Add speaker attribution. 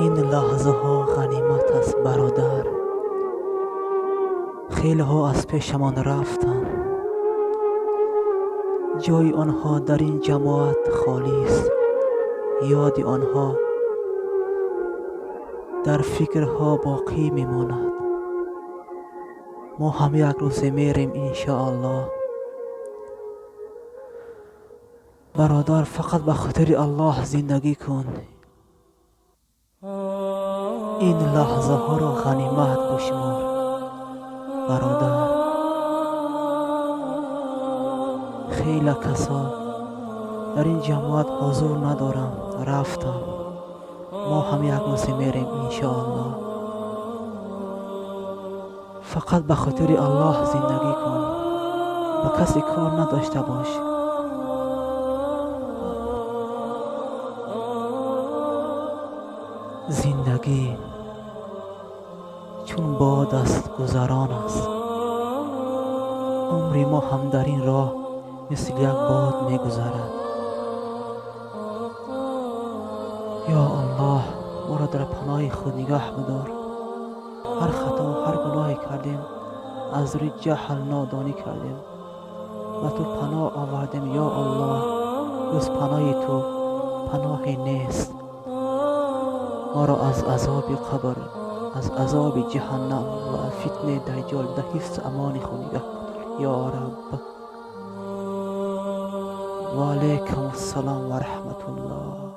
Speaker 1: Ин лаҳзаҳо ғанимат аст, бародар. Хелеҳо аз пешамон рафтанд. Ҷои онҳо дар ин ҷамоат холист. Ёди онҳо дар фикрҳо боқӣ мемонад. Мо ҳам як рӯзе мерем, иншоаллоҳ. Бародар, фақат ба хотири Аллоҳ зиндагӣ кун. Ин лаҳзаҳоро ғанимат бишмор, бародар. Хеле касо дар ин ҷамоат ҳузур надоранд, рафтанд. Мо ҳам як рӯзе мерем, иншоаллоҳ. Фақат ба хотири Аллоҳ зиндагӣ кун, ба касе кор надошта бош. Зиндагӣ чун бод аст, гузарон аст. Умри мо ҳам дар ин роҳ мисли як бод мегузарад. Ё Аллоҳ, моро дар паноҳи худ нигаҳ бидор. Ҳар хато, ҳар гуноҳе кардем, аз рӯи ҷаҳл, нодонӣ кардем. Ба ту паноҳ овардем, ё Аллоҳ. Ҷуз паноҳи ту паноҳе нест. Моро аз азоби қабр, аз азоби ҷаҳаннам ва фитнаи даҷҷол дар ҳифзу амони худ нигаҳ бидор, ё Рабб. Ва алайкум ассалом ва раҳматуллоҳ.